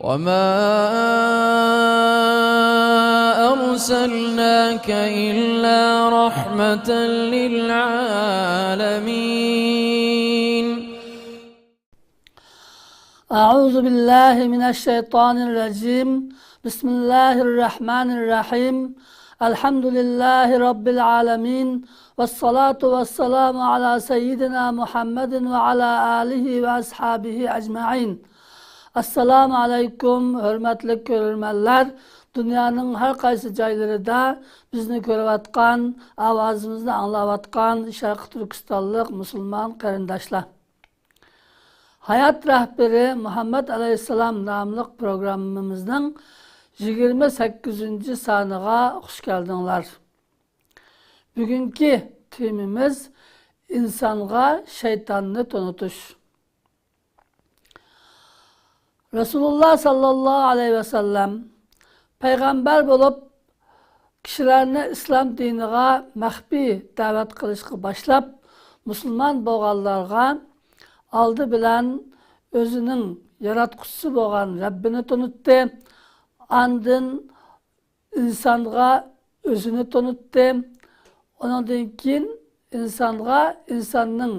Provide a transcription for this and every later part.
وما أرسلناك إلا رحمة للعالمين. أعوذ بالله من الشيطان الرجيم. بسم الله الرحمن الرحيم. الحمد لله رب العالمين، والصلاة والسلام على سيدنا محمد وعلى آله وأصحابه أجمعين. Assalamu alaykum hürmetli görürmenler. Dünyanın her qaysi joylarida bizni ko'rayotgan, ovozimizni anglayotgan Sharqi Turkistonlik musulmon qarindoshlar. Hayot rahbari Muhammad alayhissalom nomli programmamizning 28. soniga xush keldinglar. Bugungi temamiz insonga shaytonni tunutish. Resulullah sallallahu aleyhi ve sellem peygamber bolup kişilerni İslam diniga maxfiy davet qilishga başlap musulmon bo'lganlarga oldi bilan o'zining yaratquchisi bo'lgan Rabbini tunutdi, andin insonga o'zini tunutdi, undan keyin insonga insonning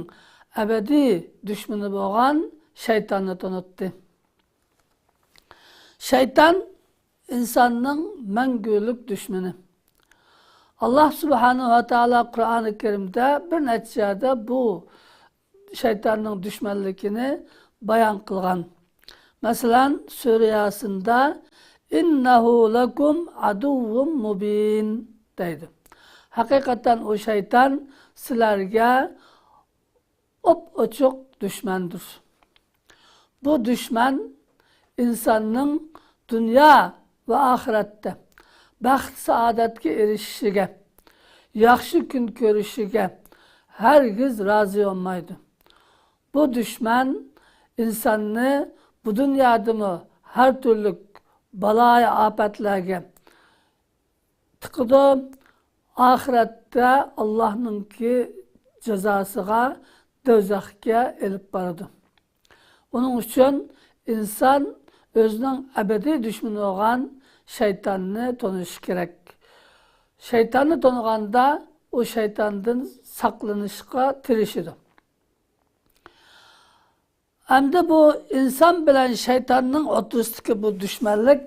abadiy dushmani bo'lgan shaytonni tunutdi. Şeytan insanın məngülük düşmeni. Allah Subhanahu ve Teala Kur'an-ı Kerim'de bir neticede bu şeytanın düşmanlıkını bayan kılgan. Mesela Sure Yasin'de innehu lekum aduvvun mubin deydi. Hakikaten o şeytan sizlerge op-açık düşmandır. Bu düşman insanın dünya ve ahirette baxt saadetke erişişiga, yaxshi kun ko'rishiga hargiz rozi olmaydi. Bu düşman insonni bu dunyodami har turli baloyi ofatlarga tiqidi, oxiratda Allohninki jazosiga, do'zaxga ilib boradi. Uning uchun inson o'zining abadiy dushmani bo'lgan shaytonni tonishi kerak. Shaytonni taniganda u shaytondan saqlanishga tirishadi. Endi bu inson bilan shaytonning o'rtasidagi bu dushmanlik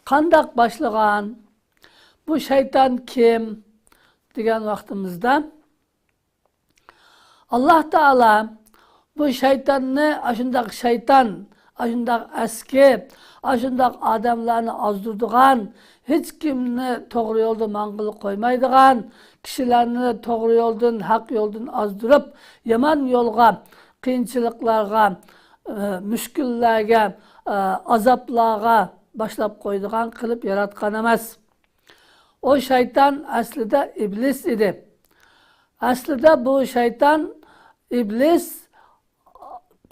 qandoq boshlagan? Bu shayton kim degan vaqtimizda Alloh taolo bu shaytonni shundoq shayton, shundoq aski, shundoq odamlarni ozdirdigan, hech kimni to'g'ri yo'lda mang'il qo'ymaydigan, kishilarni to'g'ri yo'ldan, haq yo'ldan ozdirib, yomon yo'lga, qiyinchiliklarga, mushkullarga, azoblarga boshlab qo'ydigan qilib yaratgan emas. O shayton aslida iblis edi. Aslida bu shayton iblis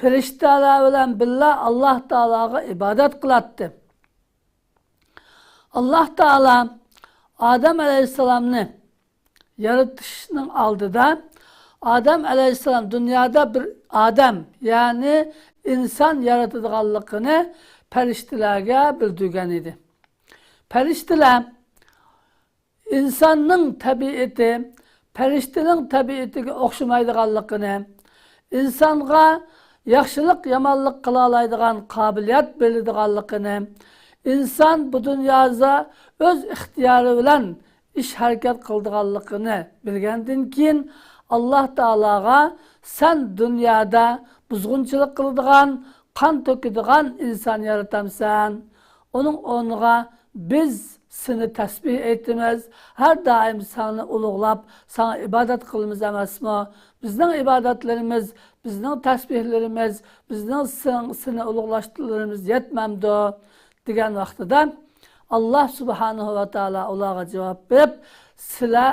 perishtalar bilan birga Alloh taologa ibodat qiladi. Alloh taolo Odam alayhissalomni yaratishning oldida Odam alayhissalom dunyoda bir odam, ya'ni inson yaratadiganligini farishtalarga bildirgan edi. Farishtalar insonning tabiati farishtaning tabiatiga o'xshamaydiganligini, insonga yaxshilik yomonlik qila oladigan qobiliyat beradiganligini, inson bu dunyoda o'z ixtiyori bilan ish harakat qildiganligini bilgandan keyin Alloh taologa sen dunyoda buzg'unchilik qiladigan, qon to'kadigan inson yaratamsan, uning o'rniga biz seni tasbih etimiz, har doim seni ulug'lab, sana ibodat qilamiz emasmi? Bizning ibodatlarimiz, bizning tasbihlarimiz, bizning seni ulug'lashlarimiz yetmamdi degan vaqtida Alloh subhanahu va taolo ularga javob berib, sizlar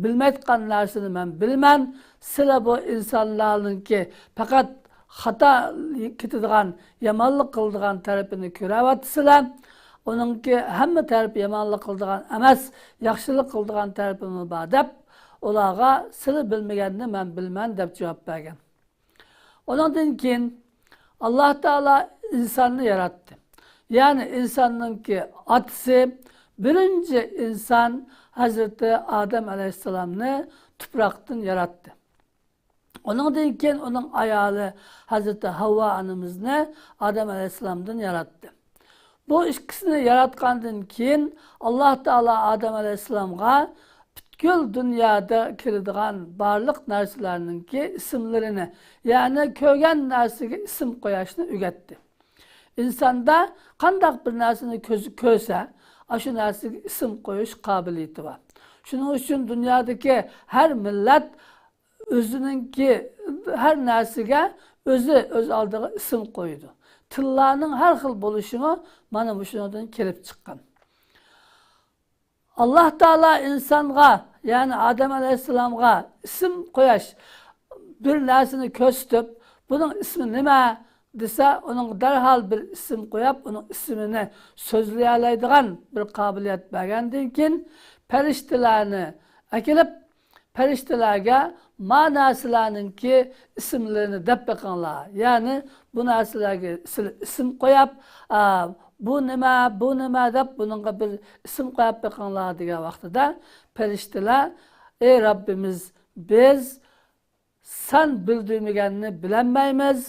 bilmayotgan narsani men bilman, sizlar bu insonlarninki faqat xato ketadigan, yomonlik qiladigan tarafini ko'ryapsizlar. Onunki hamma tarafi yomonlik qiladigan emas, yaxshilik qiladigan tarafimi bor deb ularga sizlar bilmaganni men bilman deb javob bergan. Ondan keyin Alloh taolo insonni yaratdi. Ya'ni insonninki otasi birinchi inson Hazrati Odam alayhissalomni tuproqdan yaratdi. Uningdan keyin uning ayoli Hazrati Havvo onamizni Odam alayhissalomdan yaratdi. Bu ikkisini yaratgandan keyin Alloh taolo Odam alayhissalomga butkul dunyoda kiradigan barliq narsalarninki ismlarini, ya'ni ko'rgan narsaga ism qo'yishni o'rgatdi. Insonda qandaq bir narsani ko'zi ko'rsa, shu narsaga ism qo'yish qobiliyati bor. Shuning uchun dunyodagi har millat o'zininki har narsaga o'zi o'z oldiga ism qo'ydi. Tillarning har xil bo'lishimi mana bu shundan kelib chiqqan. Alloh taolo insonga, ya'ni Odam alayhissalomga ism qo'yish, bir narsani ko'rsatib, buning ismi nima desa, uning darhol bir ism qo'yib, uning ismini so'zlay oladigan bir qobiliyat bergandan keyin farishtalarni akilib, farishtalarga ma narsalarninki ismlarini deb boqinglar. Ya'ni bu narsalarga ism qo'yib, bu nima, bu nima deb buningga bir ism qo'yib boqinglar degan vaqtida farishtalar, ey Rabbimiz, biz san bildirmaganni bilolmaymiz.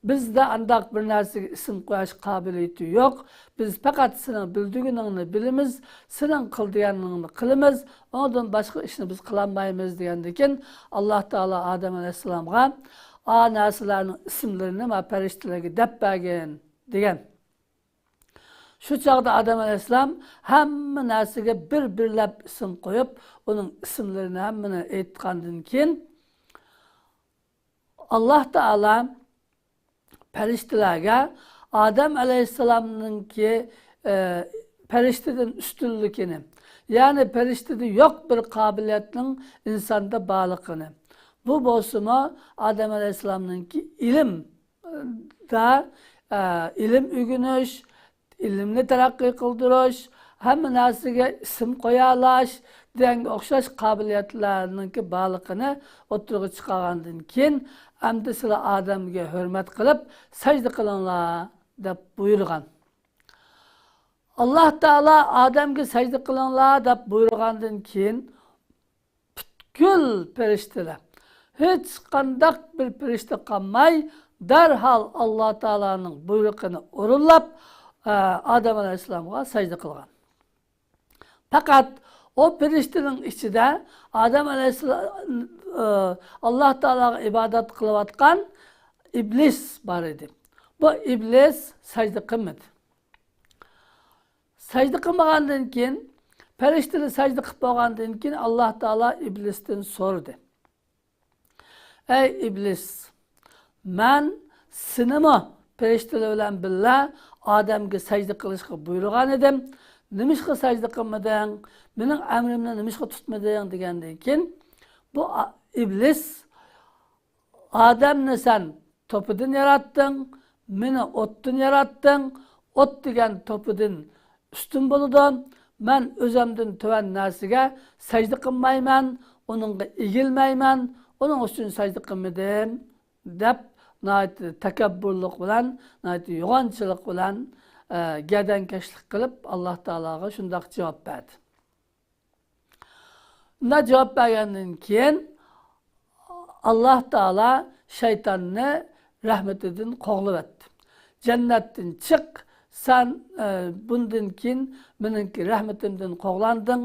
Bizda andaq bir narsaga ism qo'yish qobiliyati yo'q. Biz faqat sening bildiganingni bilamiz, sening qildiganingni qilamiz, undan boshqa ishni biz qilolmaymiz degandan keyin Alloh taolo Odam alayhissalomga a narsalarning ismlarini va farishtalarga deb bergin degan. Shu chog'da Odam alayhissalom hamma narsaga bir-birlab ism qo'yib, uning ismlarini hammani aytgandan keyin Alloh taolo farishtalarga Odam alayhissalomninki farishtadan ustunligini, ya'ni farishtada yo'q bir qobiliyatning insonda borligini, bu bo'lsimi Odam alayhissalomninki ilmda ilm o'rganish, ilmni taraqqiy qildirish, hamma narsaga ism qo'ya olish deganga o'xshash qobiliyatlarninki borligini o'tirg'a chiqargandan keyin endi sizlar odamga hurmat qilib sajda qilinglar deb buyurgan. Alloh taolo odamga sajda qilinglar deb buyurgandan keyin butkul farishtalar hech qandaq bir farishta qolmay darhol Alloh taoloning buyrug'ini o'rinlab Odam alayhissalomga sajda qilgan. Faqat o farishtaning ichida Odam alayhissalom Alloh taologa ibodat qilayotgan iblis bor edi. Bu iblis sajda qilmadi. Sajda qilmagandan keyin farishtalar sajda qilib bo'lgandan keyin Alloh taolo iblisdan so'radi. Ey iblis, man senimi farishtalar bilan birga odamga sajda qilishga buyurgan edim. Nimishqa sajda qilmading? Mening amrimni nimishqa tutmading degandan keyin bu iblis odamni sen to'pidan yaratding, meni o'tdan yaratding. O't degan to'pidan ustun bo'ladi. Men o'zimdan tuvan narsaga sajda qilmayman, uningga egilmayman, uning uchun sajda qilmadim deb takabburlik bilan, yo'g'onchilik bilan gadankashlik qilib Alloh taologa shundoq javob berdi. Unda javob bergandan keyin Alloh taolo shaytonni rahmatidan qo'g'livatdi. Jannatdan chiq, sen bundan keyin meningki rahmatimdan qo'g'landing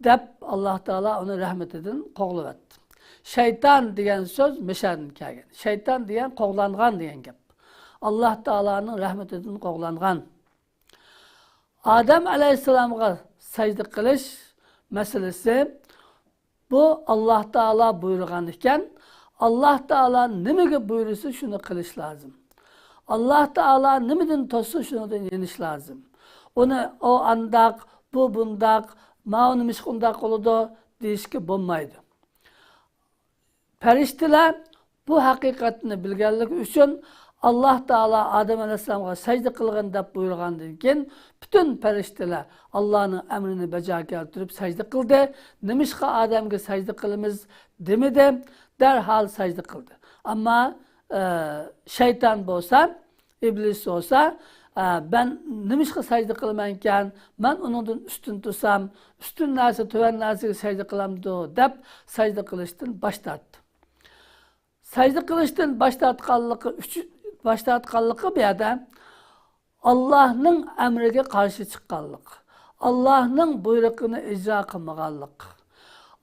deb Alloh taolo uni rahmatidan qo'g'livatdi. Shayton degan so'z mishardan kelgan. Shayton degan qo'g'langan degan gap. Alloh taoloning rahmatidan qo'g'langan. Odam alayhissalomga sajda qilish masalasi bu Alloh taolo buyurgan ekan. Alloh taolo nimaga buyursa shuni qilish lozim. Alloh taolo nimadan to'ssa shundan yenish lozim. Uni o andaq, bu bundaq, ma uni undaq qiladi deyishga bo'lmaydi. Farishtalar bu haqiqatni bilganligi uchun Alloh taolo Odam alayhissalomga sajda qilgin deb buyurgandan keyin butun farishtalar Allohning amrini bajo keltirib sajda qildi. Nimishqa odamga sajda qilamiz demidi, darhol sajda qildi. Ammo shayton bo'lsa, iblis bo'lsa, Ben nimishqa sajda qilaman, man uningdan ustun tursam, ustun narsa tuvan narsaga sajda qilamdi deb sajda qilishdan bosh tortdi. Sajda qilishdan bosh tortganligi bu yerda Allohning amriga qarshi chiqqanlik, Allohning buyrug'ini ijro qilmaganlik,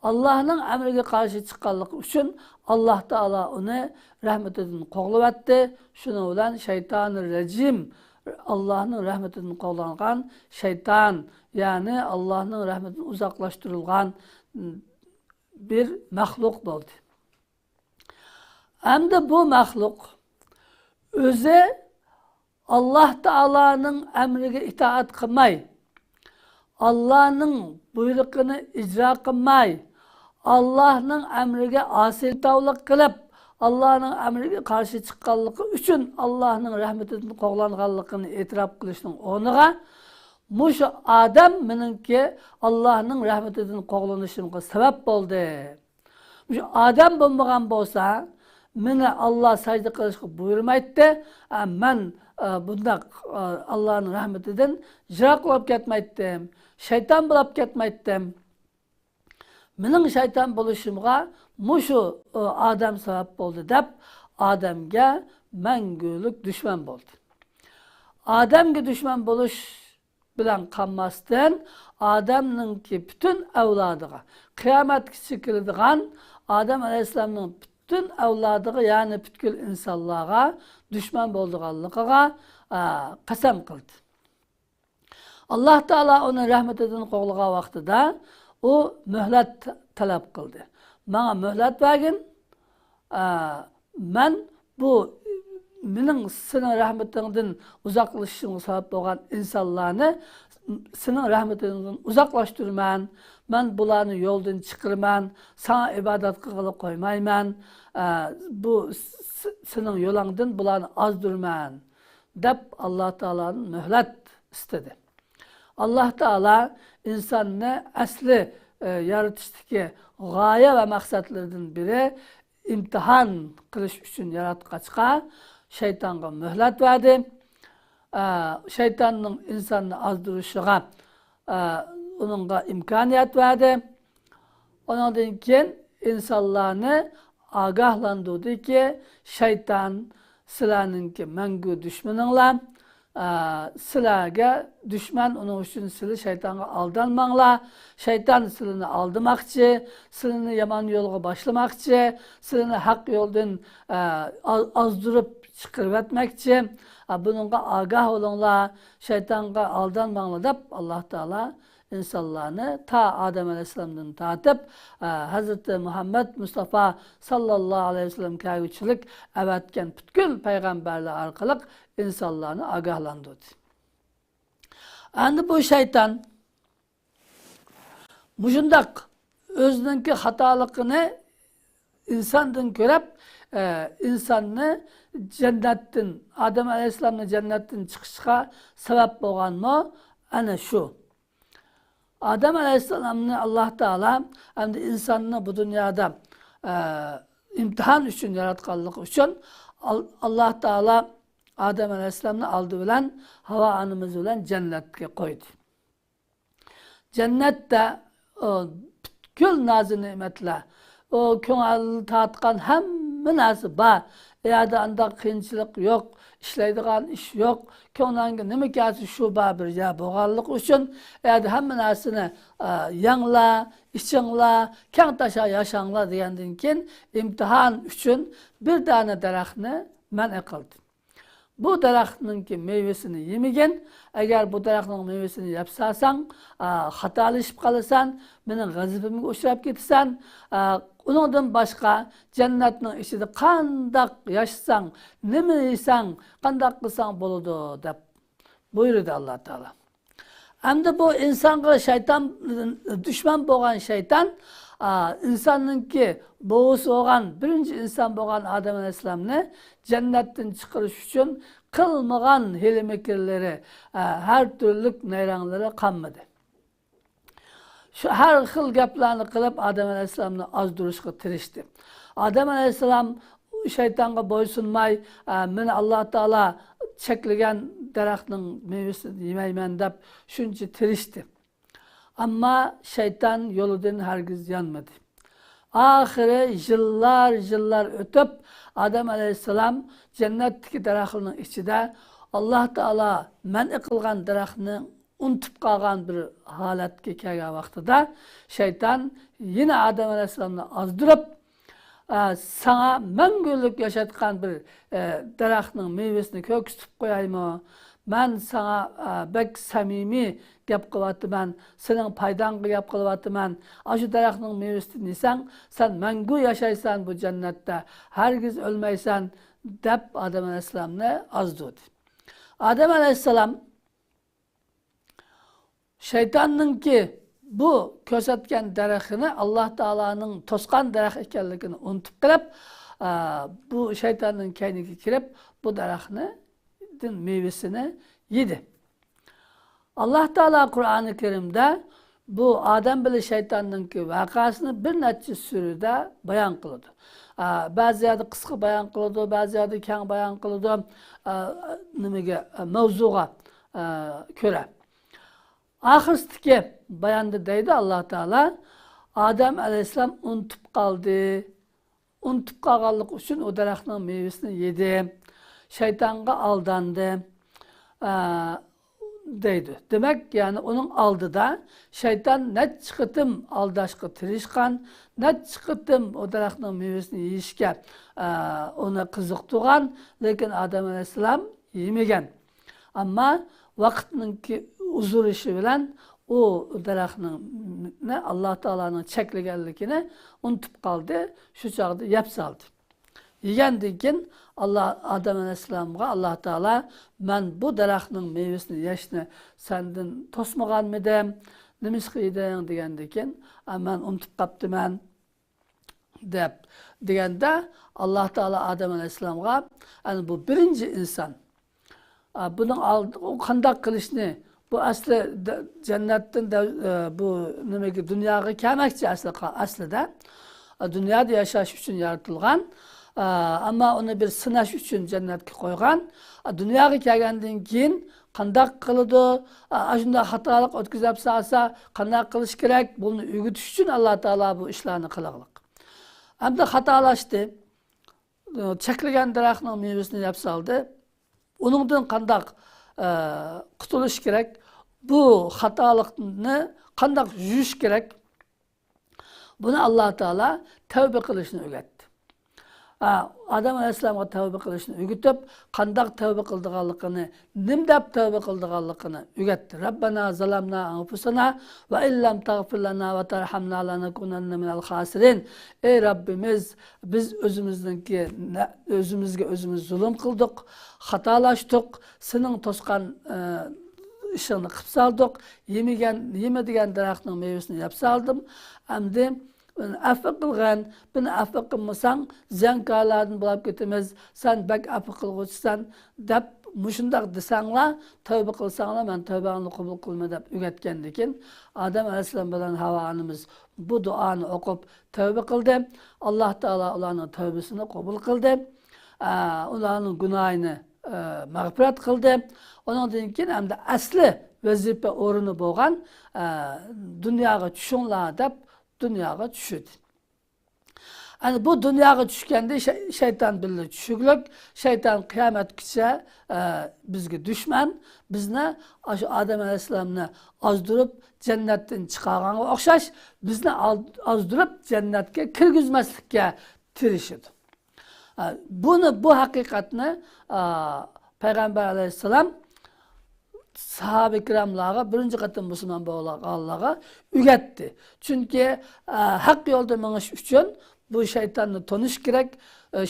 Allohning amriga qarshi chiqqanligi uchun Alloh taolo uni rahmatidan qo'g'livatdi. Shuning bilan shaytonir rajim, Allohning rahmatidan qo'g'langan shayton, ya'ni Allohning rahmatidan uzoqlashtirilgan bir maxluq bo'ldi. Hamda bu maxluq o'zi Alloh taoloning amriga itoat qilmay, Allohning buyrug'ini ijro qilmay, Allohning amriga osiltovlik qilib, Allohning amriga qarshi chiqqanligi uchun Allohning rahmatidan qo'g'langanligini e'tirof qilishning o'rniga mushu odam meningki Allohning rahmatidan qo'g'lanishimga sabab bo'ldi. Mushu odam bo'lmagan bo'lsa, meni Alloh sajda qilishga buyurmaydi, man bundaq Allohning rahmatidan jiroq bo'lib ketmaydim, shayton bo'lib ketmaydim. Mening shayton bo'lishimga mushu odam sabab bo'ldi deb odamga mangulik dushman bo'ldi. Odamga dushman bo'lish bilan qolmasdan odamningki butun avlodiga, qiyomatgacha keladigan Odam alayhissalomning butun avlodiga, ya'ni butkul insonlarga dushman bo'lganligiga qasam qildi. Alloh taolo uni rahmatidan qo'g'lagan vaqtida u muhlat talab qildi. Manga muhlat bergin, man bu mening sening rahmatingdan uzoqlashishimga sabab bo'lgan insonlarni sening rahmatingdan uzoqlashtirman, man bularni yo'ldan chiqiraman, sana ibodat qilib qo'ymayman, bu sening yo'lingdan bularni ozdirman deb Alloh taolodan muhlat istadi. Alloh taolo insonni asli yaratishdagi g'oya va maqsadlaridan biri imtihon qilish uchun yaratqachqa shaytonga muhlat berdi. Shaytonning insonni ozdirishiga uningga imkoniyat berdi. Undan keyin insonlarni ogohlantirdiki, shayton sizlarninki mangu dushmaninglar, sizlarga dushman, uning uchun sizlar shaytonga aldanmanglar. Shayton sizlarni aldamoqchi, sizlarni yomon yo'lga boshlamoqchi, sizlarni haq yo'ldan ozdirib chiqarib etmoqchi. Buningga ogoh bo'linglar, shaytonga aldanmanglar deb Alloh taolo insonlarni ta Odam alayhissalomdan tortib Hazrati Muhammad Mustafa sallallohu alayhi vasallam kelguchilik avatgan butkul payg'ambarlar orqali insonlarni ogohlantirdi. Endi bu shayton mushundoq o'zininki xatoligini insondan ko'rib, insonni jannatdan, Odam alayhissalomni jannatdan chiqishiga sabab bo'lganmi? Ana shu. Odam alayhissalomni Alloh taolo endi insonni bu dunyoda imtihon uchun yaratganligi uchun Alloh taolo Odam alayhissalomni oldi bilan Havo onamiz bilan jannatga qo'ydi. Jannatda butkul nozi ne'matlar, o ko'ngil tortgan hamma narsa bor. U yerda andaq qiyinchilik yo'q, ishlaydigan ish yo'q. Ko'nglingga nima kelsa shu bor bir yer bo'lganligi uchun u yerda hamma narsani yanglar, ichinglar, keng tasha yashanglar degandan keyin imtihon uchun bir dona daraxtni man qildi. Bu daraxtninki mevasini yemagin, agar bu daraxtning mevasini yeb salsang, xatolashib qolasan, mening g'azabimga uchrab ketasan. Uningdan boshqa jannatning ichida qandoq yashasang, nima yesang, qandoq qilsang bo'ladi deb buyurdi Alloh taolo. Endi bu insonga shayton dushman bo'lgan shayton insonninki bovisi bo'lgan birinchi inson bo'lgan Odam alayhissalomni jannatdan chiqarish uchun qilmagan hiyla makirlari, har turli nayranglari qolmadi. Shu har xil gaplarni qilib Odam alayhissalomni ozdirishga tirishdi. Odam alayhissalom shaytonga bo'ysunmay, meni Alloh taolo cheklagan daraxtning mevasini yemayman deb shuncha tirishdi. Ammo shayton yo'lidan hargiz yonmadi. Oxiri yillar yillar o'tib Odam alayhissalom jannatdagi daraxtning ichida Alloh taolo man'i qilgan daraxtni unutib qolgan bir holatga kelgan vaqtida shayton yana Odam alayhissalomni ozdirib, sana mangulik yashatgan bir daraxtning mevasini ko'ksitib qo'yaymi? Man sana bek samimiy gap qilyapman, sening foydangga gap qilyapman. Shu daraxtning mevasini yesang, sen mangu yashaysan bu jannatda, hargiz o'lmaysan deb Odam alayhissalomni ozdirdi. Odam alayhissalom shaytonningki bu ko'rsatgan daraxtini Alloh taoloning to'sgan daraxt ekanligini unutib qilib, bu shaytonning kayniga kirib, bu daraxtni mevasini yedi. Alloh taolo Qur'oni Karimda bu Odam bilan shaytonningki voqeasini bir necha surada bayon qiladi. Ba'zi yerda qisqa bayon qiladi, ba'zi yerda keng bayon qiladi, nimaga mavzuga ko'ra. Oxiridagi bayonda deydi Alloh taolo, Odam alayhissalom unutib qoldi. Unutib qolganlik uchun u daraxtning mevasini yedi. Shaytonga aldandi deydi. Demak, ya'ni uning oldida shayton necha qitim aldashga tirishgan, necha qitim u daraxtning mevasini yeyishga uni qiziqtirgan, lekin Odam alayhissalom yemagan. Ammo vaqtninki uzurishi bilan u daraxtni Alloh taoloning cheklaganligini unutib qoldi, shu chog'da yeb soldi. Yegandan keyin Allah Odam alayhissalomga Alloh taolo man bu daraxtning mevasini yeyishni sendan to'smaganmidim, nima ish qilding degandan keyin man unutib qolibdiman deb deganda Alloh taolo Odam alayhissalomga ana bu birinchi inson, buning qandoq qilishni, bu asli jannatdan bu nimaga dunyoga kelmoqchi aslida dunyoda yashash uchun yaratilgan, ammo uni bir sinash uchun jannatga qo'ygan. Dunyoga kelgandan keyin qandoq qiladi, shunday xatolik o'tkazib solsa qandoq qilish kerak, buni o'rgatish uchun Alloh taolo bu ishlarni qilgan. Hamda xatolashdi, cheklagan daraxtning mevasini yeb soldi. Uningdan qandoq qutulish kerak, bu xatolikni qandoq yuvish kerak, buni Alloh taolo tavba qilishni o'rgatdi. Odam alayhissalomga tavba qilishni o'rgatib, qandoq tavba qildiganligini, nim deb tavba qildiganligini o'rgatdi. Rabbana zalamna anfusana va illam tagfir lana va tarhamna lanakunanna minal khasirin. Ey Rabbimiz, biz o'zimizningki o'zimizga o'zimiz zulm qildik, xatolashdik, sening to'sgan ishingni qilib soldik, yemadigan daraxtning mevasini yeb soldim. Endi afv qilg'in, buni afv qilmasang ziyonkorlardan bo'lib ketamiz, sen bak afv qilg'uchisan deb mushundoq desanglar, tavba qilsanglar, man tavbangni qabul qilma deb o'rgatgandan keyin Odam alayhissalom bilan Havo onamiz bu duoni o'qib tavba qildi. Alloh taolo ularning tavbasini qabul qildi, ularning gunohini mag'firat qildi. Undan keyin hamda asli vazifa o'rni bo'lgan dunyoga tushinglar deb dunyoga tushdi. Ani bu dunyoga tushganda shayton bilan tushuglik, shayton qiyomatgacha bizga dushman, bizni shu Odam alayhissalomni ozdirib jannatdan chiqarganga o'xshash, bizni ozdirib jannatga kirgizmaslikka tirishadi. Buni, bu haqiqatni payg'ambar alayhissalom sahoba ikramlarga birinchi qatim musulmon bo'lganlarga o'rgatdi. Chunki haq yo'lda minish uchun bu shaytonni tonish kerak,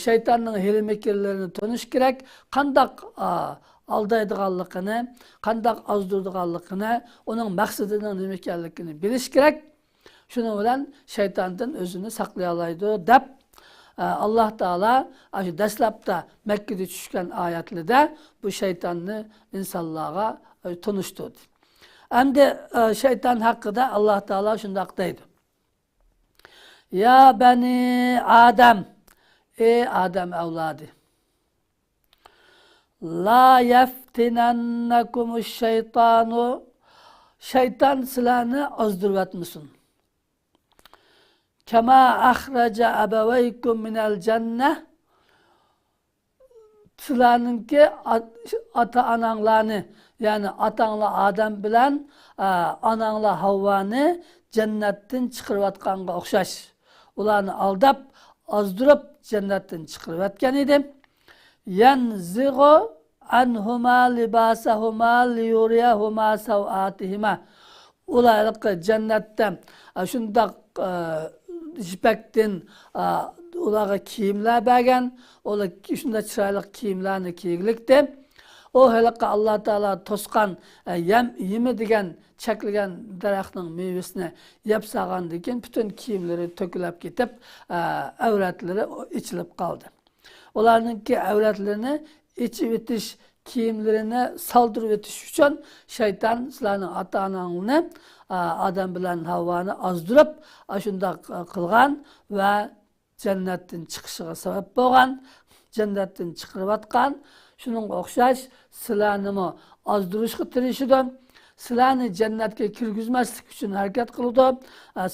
shaytonning hiyla-makrlarini tonish kerak, qandoq aldaydiganligini, qandoq ozdirdiganligini, uning maqsadining nima ekanligini bilish kerak. Shuning bilan shaytondan o'zini saqlay oladi deb Alloh taolo shu dastlabda Makkada tushgan oyatlarda bu shaytonni insonlarga tunishtirdi. Endi shayton haqida Alloh taolo shundoq deydi: Ya bani Adam, ey Adam avlodi, La yeftinennekumuş şeytanu, şeytan sizlarni ozdirvatmasin. Kema ahraca abavaykum minel cenneh, sizlarninki ata ananglarni, ya'ni atanglar Adam bilan ananglar Havvani cennettin chiqarayotganga o'xshash. Ularni aldab, ozdirib cennettin chiqarayotgan edi. Yanzig'u anhuma libasahuma liyuriyahuma savatihima. Ular cennette shundoq jipakdan ularga kiyimlar bergan, ular shunday chiroyli kiyimlarni kiygilikdi. O haliqqa Alloh taolo to'sgan yem yemi degan cheklagan daraxtning mevasini yeb solgandan keyin butun kiyimlari to'kilib ketib, avratlari ichilib qoldi. Ularninki avratlarini ichib etish, kiyimlarini soldirib etish uchun shayton sizlarning ota-onangni Adam bilan Havvani ozdirib, shundoq qilgan va jannatdan chiqishiga sabab bo'lgan, jannatdan chiqarayotgan. Shuningga o'xshash sizlarnimi ozdirishga tirishidi, sizlarni jannatga kirgizmaslik uchun harakat qiladi,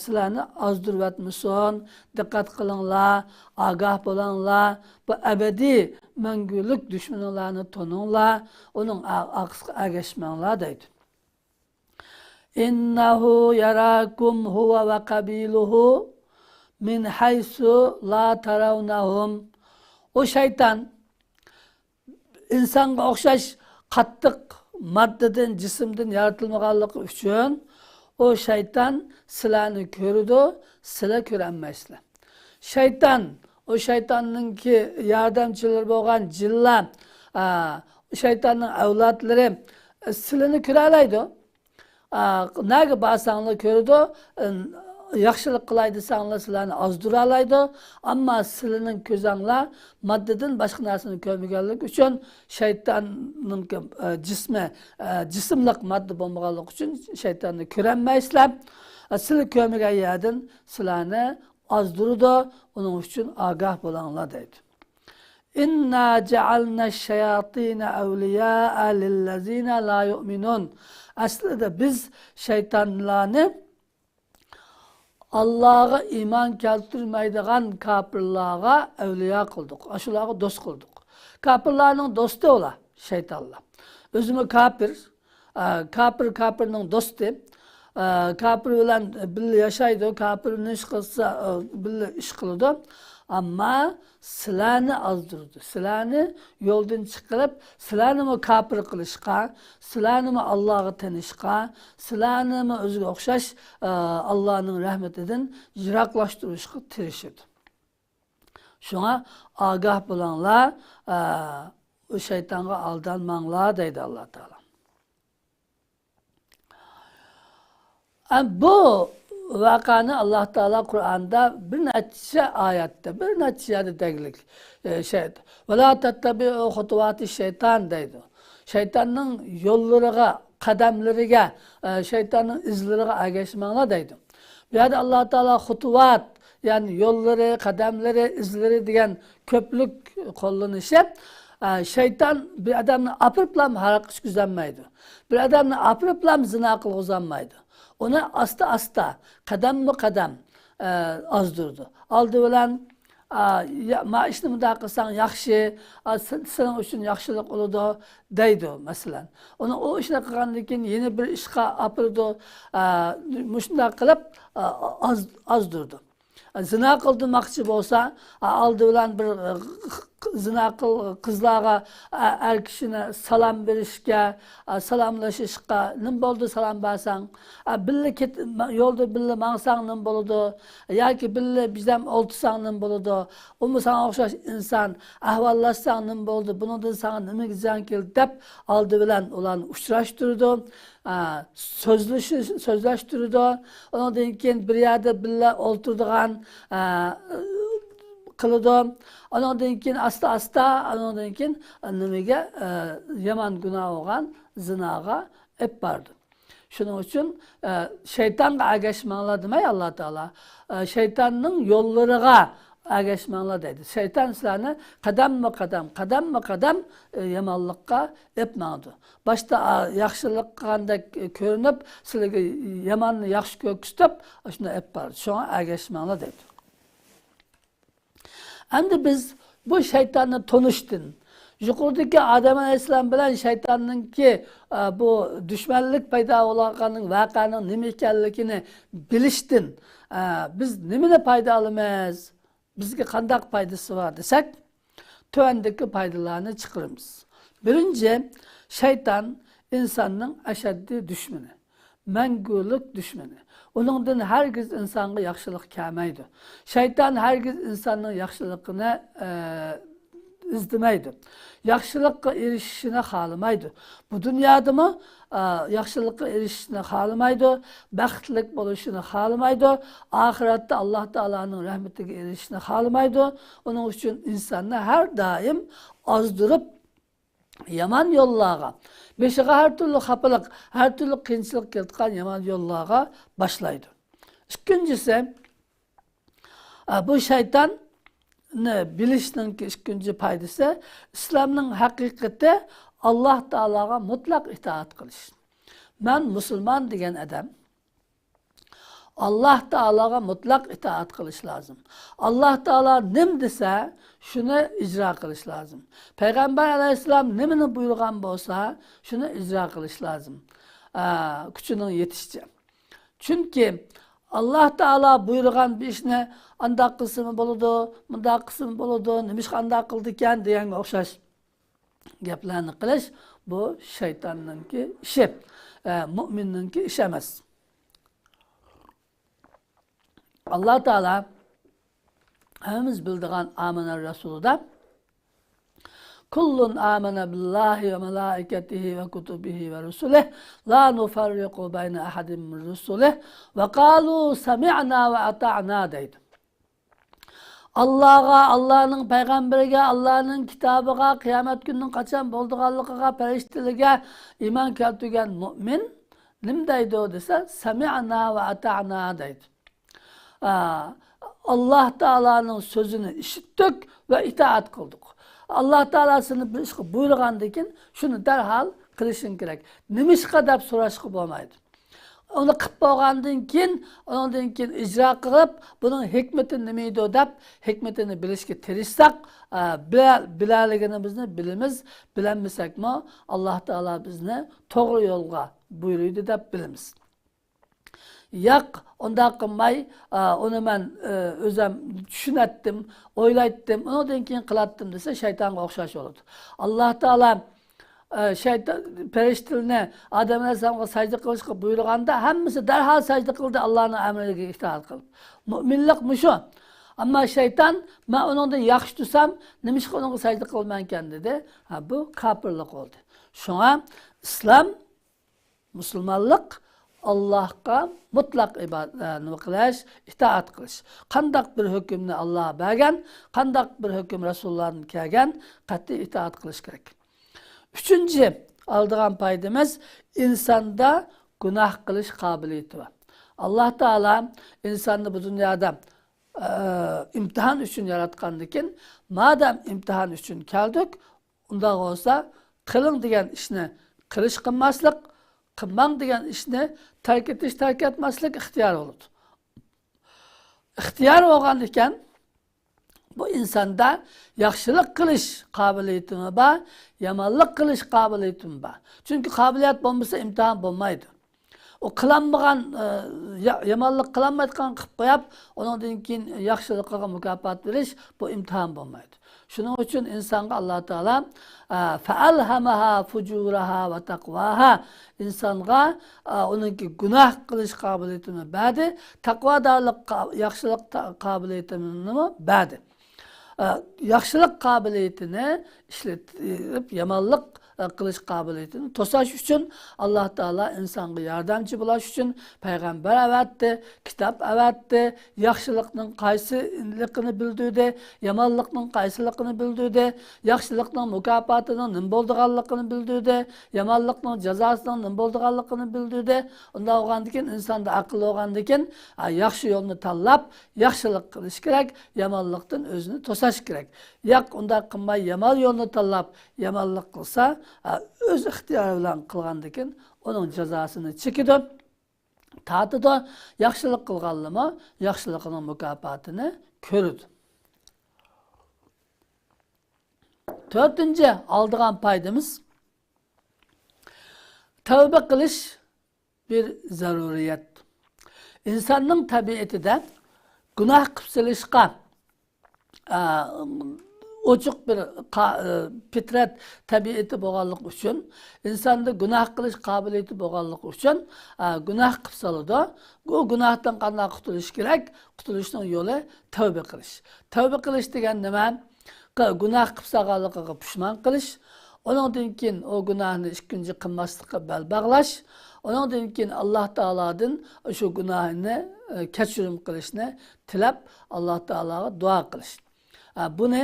sizlarni ozdirvatmasin, diqqat qilinglar, ogoh bo'linglar, bu abadiy mangulik dushmanlarni toninglar, uning orqasiga ergashmanglar deydi. Innahu yarakum huwa va qabiluhu min haysu la tarawnahum. O shayton insonga o'xshash qattiq maddadan, jismdan yaratilmaganligi uchun o shayton sizlarni ko'radi, sizlar ko'rolmaysizlar. Shayton, o shaytonninki yordamchilari bo'lgan jinlar, shaytonning avlodlari sizlarni ko'ra oladi. Naga borsanglar ko'radi, yaxshilik qilay desanglar sizlarni ozdira oladi, ammo sizlarning ko'zanglar maddadan boshqa narsani ko'rmaganligi uchun shaytonning jismi, jismliq madda bo'lmaganligi uchun shaytonni ko'rolmaysizlar. Sizlar ko'rmagan yerdan sizlarni ozdiradi, uning uchun ogoh bo'linglar deydi. İnna cealna şeyatine evliya lillezine la yu'minun. Aslida biz şeytanlarni Allah'a iman keltirmeydigan kafirlarga evliya qildik. Aşularga dost qildik. Kafirlarning do'sti ola şeytanlar. Özümü kafir, kafir kafirning do'sti. Kafir bilan birga yashaydi, kafir ne ish qilsa birga ish qiladi. Ama sizlarni azdirdi. Sizlarni yo'ldan chiqarib, sizlarni kafir qilishga, sizlarni Allohga tanishga, sizlarni o'ziga o'xshash Allohning rahmatidan yiroqlashtirishga tirishadi. Shunga ogoh bo'linglar, shaytonga aldanmanglar deydi Alloh taolo. Bu vakanı Allah Teala Kur'an'da bir neçe ayette, bir neçe yerde degilik şey. Ve la tettebi'u hutuvati şeytan deydi. Şeytanın yollarına, kademlerine, şeytanın izlerine ergeşmengler deydi. Bu yerde Allah Teala hutuvat, yani yolları, kademleri, izleri diyen köplük kullanışı, şeytan bir adamni apırıplam harak içkizlenmeydi. Bir adamni apırıplam zina kılgızlanmaydı. Onu asta asta, kadem mi kadem azdırdı. Aldı bilen, ma işini müdahale kılsan yaxşı, senin için yaxşılık olurdu, deydi mesela. Onu o işini kılgandan keyin yeni bir işe apırdı, muşunda kılıp azdırdı. Zina kıldırmakçı bolsa, aldı bilen bir zina kızlara, er kişine salam berishga, salamlaşışqa, nim boldu salam bersen, birli yolda birli mangsan nim boldu, yoki birli bizdan oltusan nim boldu, umi sana o'xshash inson ahvollaşsan nim boldu, bundan sana nima ziyon keldi deb oldi bilan ularni uchrashtirdi, so'zlashtirdi. Undan keyin bir yerda birga o'ltirdigan qiladi. Ondan keyin asta asta ondan keyin nimaga yomon gunoh bo'lgan zinoga ip bordi. Shuning uchun shaytonga ergashmanglar demay Alloh taolo shaytonning yo'llariga Ergashmanglar deydi. Şeytan sizlarni qadamma qadam, qadamma qadam yomonlikqa ep mangdi. Boshda yaxshilik qilgandek ko'rinib, sizlarga yomonni yaxshi ko'rsatib, shuni ep boradi. Shunga ergashmanglar deydi. Endi biz bu shaytonni tunishdan, yuqoridagi Odam alayhissalom bilan shaytonninki bu dushmanlik paydo bo'lganning voqeaning nima ekanligini bilishdan biz nimani foyda olamiz? Bizga qandaq foydasi bor desak, tuvandagi foydalarni chiqaramiz. Birinchi, shayton insonning ashaddiy dushmani, mangulik dushmani. Uningdan hargiz insonga yaxshilik kelmaydi. Shayton hargiz insonning yaxshiligini izlamaydi. Yaxshilikqa erishishini xohlamaydi. Bu dunyodami yaxshilikqa erishishni xohlamaydi, baxtli bo'lishini xohlamaydi, oxiratda Alloh taoloning rahmatiga erishishni xohlamaydi. Uning uchun insonni har doim ozdirib yomon yo'llarga, beshiga har turli xafalik, har turli qiyinchilik keltirgan yomon yo'llarga boshlaydi. Ikkinchisi, bu shayton bilishning ikkinchi foydasi, islomning haqiqati Alloh taologa mutlaq itoat qilish. Man musulmon degan odam Alloh taologa mutlaq itoat qilish lozim. Alloh taolo nim desa, shuni ijro qilish lozim. Payg'ambar alayhissalom nimani buyurgan bo'lsa, shuni ijro qilish lozim. Kuchining yetishicha. Chunki Alloh taolo buyurgan bir ishni andaq qilsimi bo'ladi, bundaq qilsimi bo'ladi, nima ish qandaq qildi ekan deganga o'xshash gaplarni qilish bu shaytonninki ishi, mo'minninki ishi emas. Alloh taolo hammamiz bildigan Amana Rasulida kullun amana billahi va malaikatihi va kutubihi va rusulihi la nufarriqu bayna ahadin min rusulihi va qalu sami'na va ata'na deydi. Allohga, Allohning payg'ambariga, Allohning kitobiga, qiyomat kunining qachon bo'ldiganligiga, farishtalarga iymon keltirgan mo'min nim deydi desa, sami'na va ata'na deydi. Alloh taoloning so'zini eshitdik va itoat qildik. Alloh taolasini bir ishga buyurgandan keyin shuni darhol qilishing kerak. Nima ishga deb so'rashga bo'lmaydi. Uni qilib bo'lgandan keyin, undan keyin ijro qilib, buning hikmati nima edi deb hikmatini bilishga tirishsak, bilaligimizni bilamiz, bilolmasakmi Alloh taolo bizni to'g'ri yo'lga buyurdi deb bilamiz. Yo'q, undaq qilmay, uni men o'zim tushunatdim, o'ylaytdim, undan keyin qilatdim desa shaytonga o'xshash bo'ladi. Alloh taolo shayton farishtalarni Odam alayhissalomga sajda qilishga buyurganda hammasi darhol sajda qildi, Allohning amriga itoat qilib. Mo'minlik mushu. Ammo shayton men uningdan yaxshi tursam, nima ishga uningga sajda qilman ekan dedi. Ha, bu kofirlik bo'ldi. Shunga islom, musulmonlik Allohga mutlaq ibodat qilish, itoat qilish. Qandaq bir hukmni Alloh bergan, qandaq bir hukm rasullardan kelgan, qat'iy itoat qilish kerak. Uchinchi oldigan foydamiz insonda gunoh qilish qobiliyati bor. Alloh taolo insonni bu dunyoda imtihon uchun yaratgandan, madam imtihon uchun keldik, undoq bo'lsa qiling degan ishni qilish qilmaslik, qilmang degan ishni tark etish, tark etmaslik ixtiyor bo'ladi. Ixtiyor bo'lgan ekan, bu insonda yaxshilik qilish qobiliyatimi bor, yomonlik qilish qobiliyatimi bor. Chunki qobiliyat bo'lmasa imtihon bo'lmaydi. U qilinmagan yomonlik qilinmayotgan qilib qo'yib, undan keyin yaxshilikqa mukofot berish bu imtihon bo'lmaydi. Shuning uchun insonga Alloh taolo faalhamaha fujuraha va taqvaha, insonga uningki gunoh qilish qobiliyatini berdi, taqvodorlik, yaxshilik qobiliyatini berdi. Yaxshilik qobiliyatini ishlatib, yomonlik qilish qobiliyatini to'sash uchun Alloh taolo insonga yordamchi bo'lish uchun payg'ambar avatdi, kitob avatdi, yaxshilikning qaysiligini bildirdi, yomonlikning qaysiligini bildirdi, yaxshilikning mukofotining nima bo'lganligini bildirdi, yomonlikning jazosining nima bo'lganligini bildirdi. Unda bo'lgandan keyin insonda aql bo'lgandan keyin yaxshi yo'lni tanlab yaxshilik qilish kerak, yomonlikdan o'zini to'sash kerak. Yo'q, unda qilmay yomon yo'lni tanlab yomonlik qilsa, o'z ixtiyori bilan qilgandan keyin uning jazosini chekidi, tatidi. Yaxshilik qilganlimi yaxshilikning mukofotini ko'radi. To'rtinchi oldigan foydamiz tavba qilish bir zaruriyat. İnsanning tabiatida gunoh qilib solishga ochiq bir fitrat tabiati bo'lganligi uchun, insonda gunoh qilish qobiliyati bo'lganligi uchun gunoh qilib soladi. Bu gunohdan qanday qutulish kerak? Qutulishning yo'li tavba qilish. Tavba qilish degan nima? Gunoh qilib solganligiga pushmon qilish, undan keyin o gunohni ikkinchi qilmaslikka bel bog'lash, undan keyin Alloh taolodan shu gunohni kechirim qilishni tilab Alloh taologa duo qilish. Bunu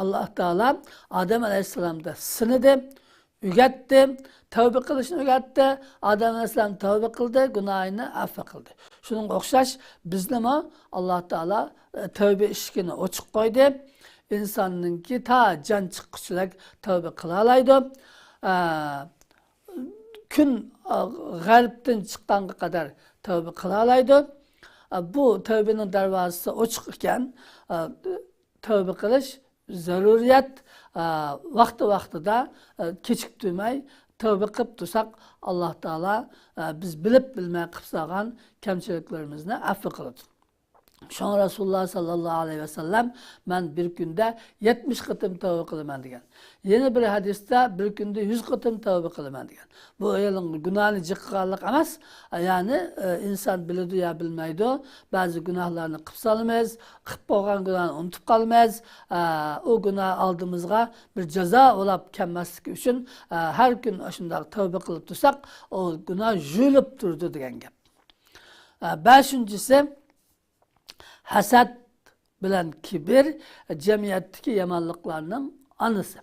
Allah Teala Adem Aleyhisselam'da sınıdı, ügetdi, tövbe qilishni o'rgatdi. Adem Aleyhisselam tövbe qildi, gunohini afv qildi. Shunga o'xshash biznimi Alloh Taolo tövbe eshigini ochiq qo'ydi. Insonninki ta jon chiqqunchalik tövbe qila oladi. Kun g'arbdan chiqqanga qadar tövbe qila oladi. Bu tövbening darvozasi ochiq ekan, tövbe qilish zaruriyat. Vaqti vaqtida kechiktirmay tövbe qilib tursak, Alloh taolo biz bilib bilmay qilib solgan kamchiliklarimizni afv qiladi. Şoňa Rasulullah sallallahu aleyhi ve sellem men bir günde 70 qitim tövbe qilaman degan. Yeni bir hadisde bir günde 100 qitim tövbe qilaman degan. Bu gunohni jiqqanlik emas, ya'ni inson biladi ya bilmaydi, ba'zi gunohlarni qilib solamiz, qilib qo'ygan gunohni unutib qolamiz. O gunoh oldimizga bir jazo bo'lib kelmasligi uchun har kun shunday tövbe qilib tursak, o gunoh yuyilib turdi degan gap. Beshinchisi hasad bilan kibir cemiyetdeki yamanlıklarının anısı.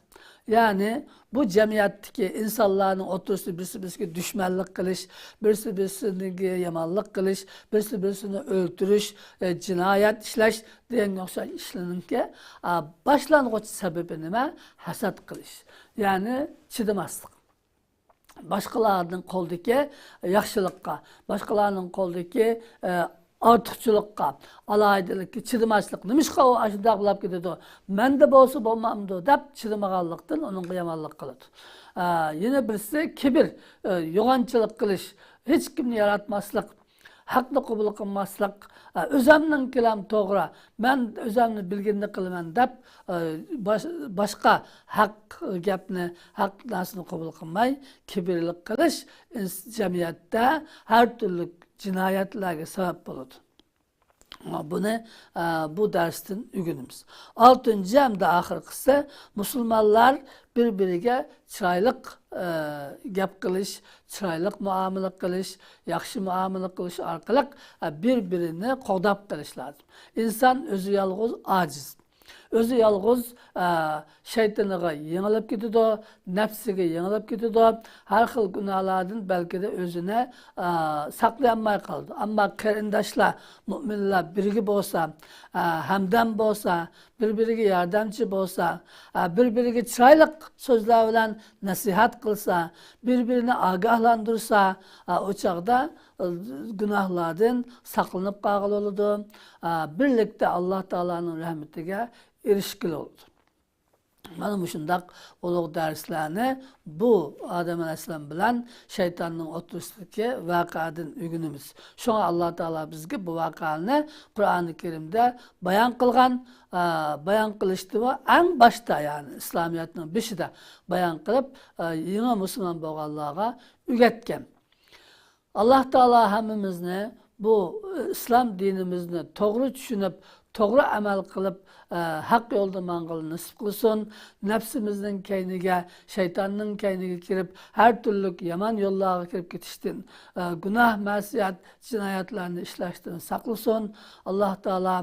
Yani bu cemiyetteki insanların oturuşu birisi birisiga düşmanlık qilish, birisi birisiga yamanlık qilish, birisi birisini öldürüş, cinayet ishlash degan o'xshash ishlarninki boshlang'ich sababi nima? Hasad qilish. Yani chidamaslik. Boshqalarning qo'lidagi yaxshilikqa, boshqalarning qo'lidagi ortiqchilikqa, alohidlikka chidamaslik. Nimishqa u shundoq bo'lib ketadi? Menda bo'lsa bo'lmamdi deb chidamaganlikdan uningga yomonlik qiladi. Yana birisi kibr, yo'g'onchilik qilish, hech kimni yaratmaslik, haqni qabul qilmaslik, o'zimning kalam to'g'ri, men o'zimni bilganini qilaman deb boshqa haq gapni, haq narsani qabul qilmay kibrlik qilish jamiyatda har turli jinoyatlarga sabab bo'ladi. Buni bu darsdan o'rganamiz. Oltinchi hamda oxirgisi musulmonlar bir-biriga chiroyli gap qilish, chiroyli muomala qilish, yaxshi muomala qilish orqali bir-birini qo'llab qilish lozim. Inson o'zi yolg'iz ojiz. O'zi yolg'iz shaytoniga yengilib ketadi, nafsiga yengilib ketadi, har xil gunohlardan balki de o'zini saqlayolmay qoldi. Ammo qarindoshlar, mo'minlar birga bo'lsa, hamdam bo'lsa, bir-biriga yordamchi bo'lsa, bir-biriga chiroyli so'zlar bilan nasihat qilsa, bir-birini ogohlantirsa, o chog'da gunohlardan saqlanib qolgan bo'ladi. Birlikda Alloh taoloning rahmatiga erishgil oldu. Mana shundoq ulug' darslarni bu Odam alayhissalom bilan shaytonning o'tirisidagi voqeadan o'rganamiz. Shunga Alloh taolo bizga bu voqeani Qur'oni Karimda bayon qilgan, bayon qilishdi va eng boshda, ya'ni islomiyatning beshida bayon qilib, yangi musulmon bo'lganlarga o'rgatgan. Alloh taolo hammamizni bu islom dinimizni to'g'ri tushunib, to'g'ri amal qilib haq yo'lda mang'ili nasib qilsin. Nafsimizning kayniga, shaytonning kayniga kirib, har turli yomon yo'llarga kirib ketishdan, gunoh, ma'siyat, jinoyatlarni ishlashdan saqlasin. Alloh taolo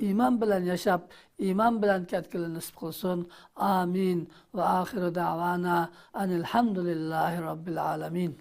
iymon bilan yashab, iymon bilan ketkili nasib qilsin. Amin. Va axiru da'vana anilhamdulillahi robbil alamin.